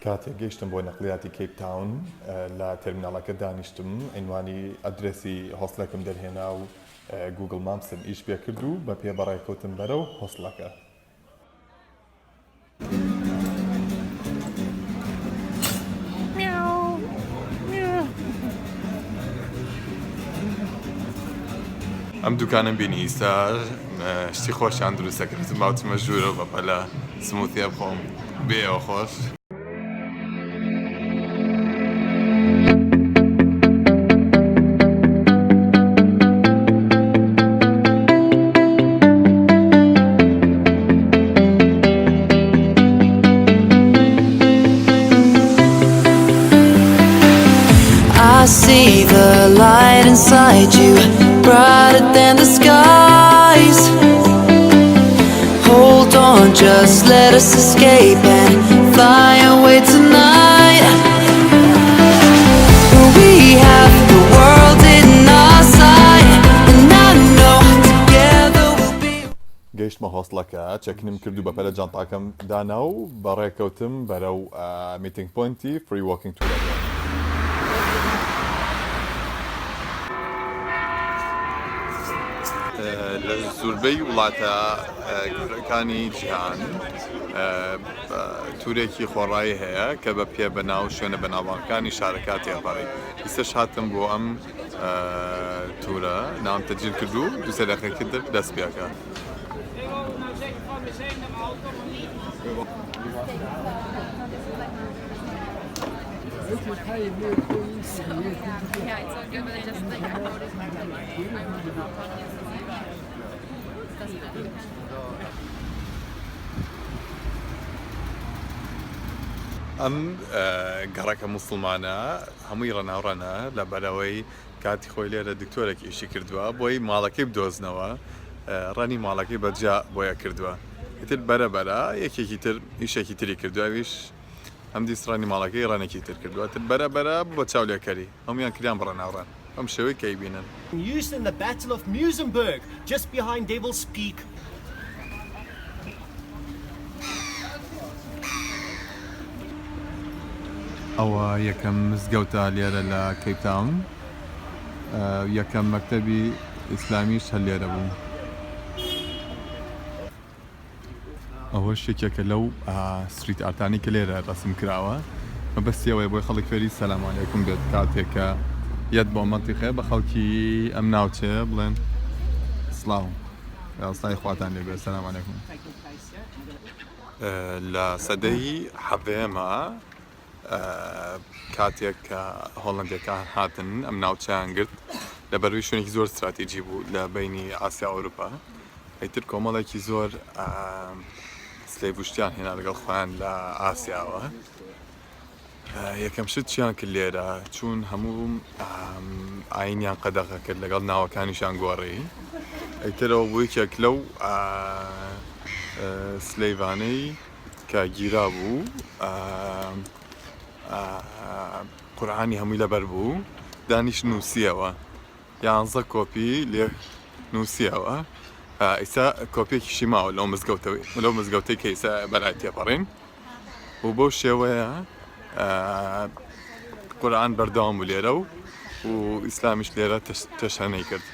کاتێک گەیشتم بۆ نەقلیاتی کەیپ تاون لە تێرمیناڵەکە دانیشتم عینوانی ئەدرێسی هۆستلەکەم دەرهێنا و گووگڵ ماپسم ئیش پێ کرد و بە پێ بەڕێکەوتم بەرەو هۆستلەکە. ئەم دوکانەم بینی ئیستا شتی خۆشیان دروست دەکرد وتم با بچمە ژوورەوە بەپەلە smoothie بخۆم بێ ئەوە خۆش. I see the light inside you, brighter than the skies. Hold on, just let us escape and fly away tonight. We have the world in our sight, and I know together we'll be. گەیشتمە هۆستڵەکە، check-in م کرد و بەپەلە جانتاکەم دانا و بەڕێکەوتم بەرەو meeting point ی free walking tour ەکە. لە زوربەی وڵاتە گەورەکانی جیهان تورێکی خۆڕایی هەیە کە بە پێ بەناو شوێنە بەناوبانگەکانی شارەکە تێپەڕی. ئیستەش هاتم بۆ ئەم تورە ناوم تەجیل کرد و دوو سێ دەقیقەی تر دەست پێکا. ئەم گەڕەکە موسڵمانە هەمووی ڕەناوڕەنە لەبەرئەوەی کاتی خۆی لێرە دکتۆرێک ئیشی کردووە بۆی ماڵەکەی بدۆزنەوە ڕەنی ماڵەکەی بەجیا بۆیە کردووە ئیتر بەرە بەرە یەکێکی تر ئیشێکی تری کردووە ئەویش هەم دیس ڕەنی ماڵەکەی ڕەنێکی تر کردووە تر بەرە بەرە بۆ چاولێکەری هەموویان کریان بە ڕەناوڕەن بەم شێوەی کە ئەیبینن. Used in the Battle of Muizenberg, just behind Devil's Peak. ئەوە یەکەم مزگەوتە لێرە لە کەیپ تاون یەکەم مەکتەبی ئیسلامیش هەر لێرە بوو. ئەوەش یەکێکە لەو street art انەی کە لێرە ڕەسم کراوە مەبەستی ئەوەیە بۆی خەڵک فێری سەلام عەلەیکوم بێت کاتێک کە یەت بۆ مەنتیقەیە بە خەڵکی ئەم ناوچەیە بڵێن سڵاو سڵاوی خواتان لێ بێت سەلام عەلەیکوم. لە سەدەی حەڤدەیەما کاتێک کە هۆڵەندیەکان هاتن ئەم ناوچەیان گرت لەبەروی شوێنێکی زۆر ستراتیجی بوو لە بینی ئاسیا ئەوروپا ئیتر کۆمەڵێکی زۆر slave شتیان هێنا لەگەڵ خۆیان لە ئاسیاوە یەکەم شت چیان کرد لێرە چوون هەموو ئاینیان قەدەغە کرد لەگەڵ ناوەکانیشان گۆڕی ئیترەوە بوو یەکێک لەو slave انەی کە گیرا بوو قورعانی هەمووی لەبەر بوو دانیش نووسیەوە یانزە کۆپی لێ نووسیەوە ئیسا کۆپیەکیشی ماوە لەو مزگەوتەوەی لەو مزگەوتەی کە ئیسا بەلای تێپەڕین و بەو شێوەیە قورئان بەردەوام بوو لێرە و و ئیسلامیش لێرە تەشەنەی کرد.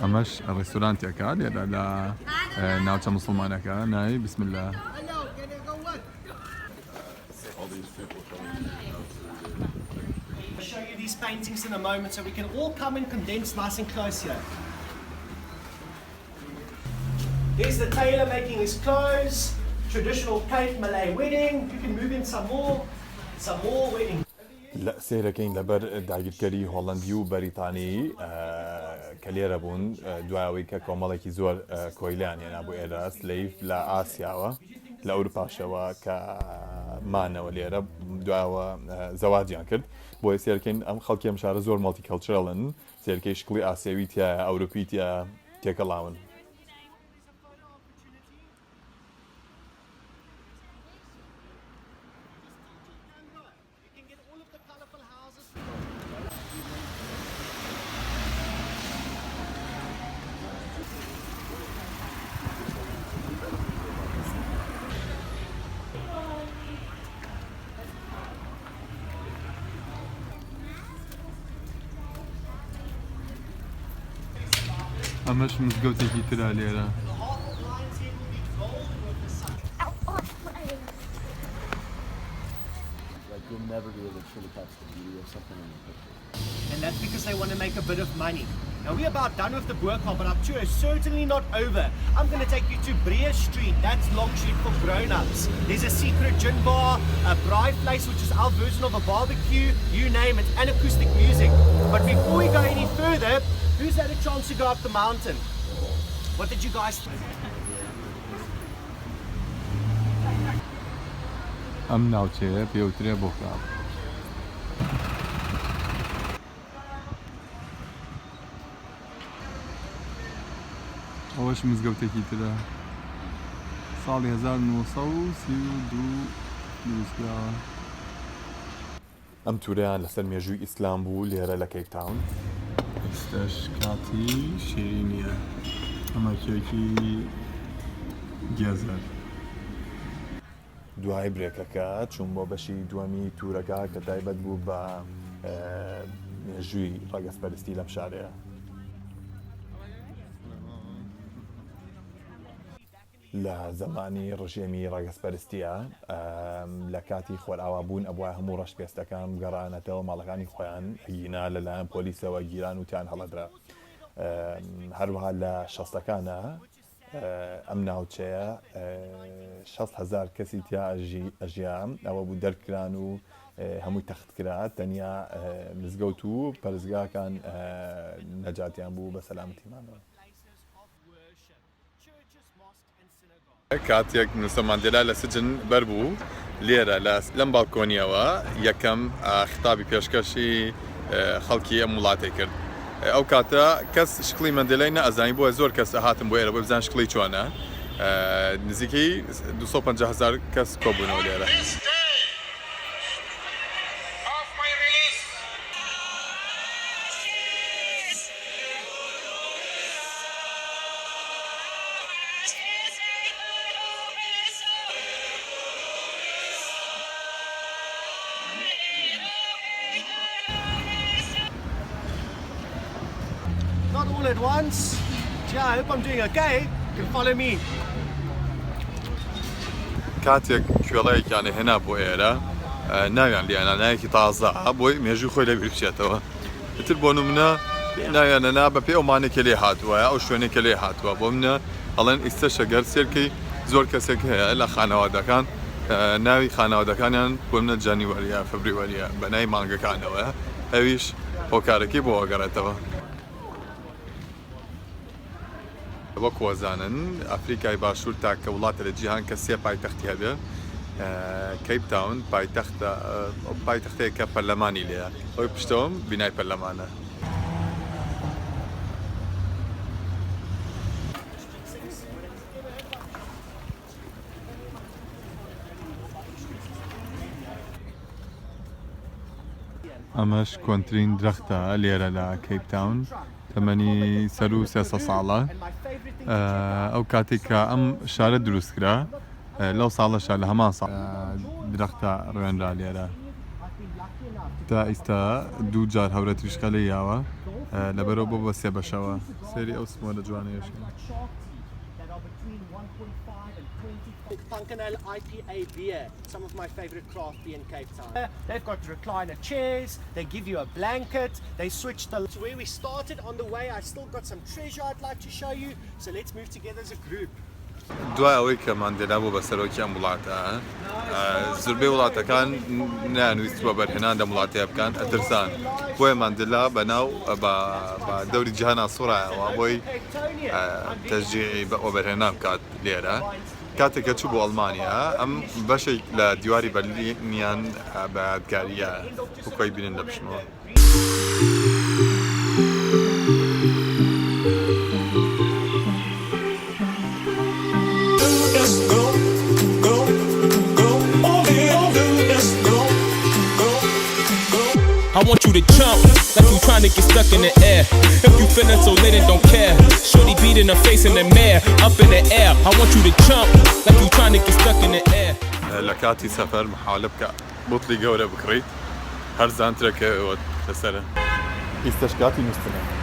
ئەمەش ڕێستورانتێکە لێرە لە ناوچە موسڵمانەکە ناوی بسم الله. Show you these paintings in a moment so we can all come and condense nice and close here. There's the tailor making his clothes, traditional Cape Malay wedding. You can move in some more, some more wedding. لە سەیرەکەین لەبەر داگیرکەری هۆڵەندی و بەریتانی کە لێرە بوون دوای ئەوەی کە کۆمەڵێکی زۆر کۆیلەیان هێنا بۆ ئێرە slave لە ئاسیاوە لە ئەوروپاشەوە کە مانەوە لێرە دوایەوە زەواجیان کرد بۆیە سێرکەین ئەم خەڵکی ئەم شارە زۆر multicultural ن سێرکەی شکڵی ئاسیاوی تایە ئەوروپی تیا تێکەڵاون. ئەمەش مزگەوتێکی ترە لێرە. And that's because they want to make a bit of money. Now we're about done with the Bo-Kaap, but our tour is certainly not over. I'm going to take you to Bree Street. That's Long Street for grown-ups. There's a secret gin bar, a braai place, which is our version of a barbecue, you name it, and acoustic music. But before we go any further, who's had a chance to go up the mountain? What did you guys think? ئەم ناوچەیە پێوترێ بۆکاپ. ئەوەش مزگەوتێکی ترە ساڵی 1932 دروستکراوە. ئەم تورەیان لەسەر مێژووی ئیسلام بوو لێرە لە کەیپ تاون. ئێستاش کاتی شیرینیە ئەمە کێکی گێزەر. دوای برێکەکە چووم بۆ بەشی دووەمی تورەکە کە تایبەت بوو بە مێژووی ڕەگەزپەرستی لەم شارەیە. لە زەمانی ڕژێمی ڕەگەزپەرستیە لە کاتی خۆرئاوا بوون ئەبوایە هەموو ڕەش پێستەکان بگەڕانەتەوە ماڵەکانی خۆیان ئەگینا لەلایەن پۆلیسەوە گیران و تیان هەڵەدرا هەروەها لە شەستەکانە ئەم ناوچەیە 6 هەزار کەسی تیا ئەژیا ئەوە بوو دەرکران و هەمووی تەخت کرا تەنیا مزگەوت و پەرستگاکان نەجاتیان بوو بە سەلامەتی مانەوە. کاتێک نێلسۆن ماندێلا لە سجن بەربوو لێرە لەم باڵکۆنیەوە یەکەم خیتابی پێشکەشی خەڵکی ئەم وڵاتەی کرد. ئەو کاتە کەس شکڵی مەندێلای نەئەزانی بۆیە زۆر کەس ئەهاتن بۆ ئێرە بۆ بزان شکڵی چۆنە. نزیکەی 250 هەزار کەس کۆبوونەوە لێرە. This day of my release. Not all at once. Yeah, I hope I'm doing okay. You can follow me. کاتێک کوێڵەیەکیان هێنا بۆ ئێرە ناویان لێنا ناوێکی تازە بۆی مێژوو خۆی لەبیر بچێتەوە ئیتر بۆ نمونە ناویانە نا بە پێ ئەو مانێک کە لێ هاتووە ئەو شوێنێک کە لێ هاتووە بۆ منە ئەڵێن ئیستەش ئەگەر سێرکەی زۆر کەسێک هەیە لە خانەوادەکان ناوی خانەوادەکانیان بۆ منە January ە February ە بە ناوی مانگەکانەوە ئەویش هۆکارەکەی بۆ ئەگەڕێتەوە. وەک وەزانن ئەفریکای باشوور تاکە وڵاتە لە جیهان کە سێ پایتەختی هەبێ. کەیپ تاون پایتەختە پایتەختەیە کە پەرلەمانی لێیە ئەوەی پشتەوەم بینای پەرلەمانە. ئەمەش کۆنترین درەختە لێرە لە کەیپ تاون تەمەنی سەر و 300 ساڵە. ئەو کاتێک کە ئەم شارە دروست کرا لەو ساڵەشا لە هەمان ساڵ درەختە ڕوێنرا لێرە تا ئیستا دوو جار هەورە تریشقە لێ یاوە لەبەرەوە بۆ بە سێ بەشەوە سەیری ئەو سمۆرە جوانەیەش. That are between 1.5 and 20. Funkanale IPA beer, some of my favorite craft beer in Cape Town. They've got recliner chairs, they give you a blanket, they switch the to where we started on the way. I still got some treasure I'd like to show you, so let's move together as a group. دوای ئەوەی کە ماندێلا بوو بە سەرۆکی ئەم وڵاتە زوربەی وڵاتەکان نانویست وەبەرهێنان لەم وڵاتەیە بکەن ئەترسان بۆیە ماندێلا بەناو بە دەوری جیهانا سوڕایەوە بۆی تەشجیعی بە وەبەرهێنان بکات لێرە کاتێک کە چوو بۆ ئەڵمانیا ئەم بەشێک لە دیواری بەرلینیان بە یادگاریە وەکۆی بینن لە پشتمەوە. Is go, go, go. All they all do is go, go, go. I want you to jump like you trying to get stuck in the air. If you feeling so lit and don't care, shorty beating her face in the mirror, up in the air. I want you to jump like you trying to get stuck in the air. لە کاتی سەفەر محاولە بکە بوتڵی گەورە بکڕیت هەرزانترەکەوە لەسەرە. ئیستەش کاتی نووستنە.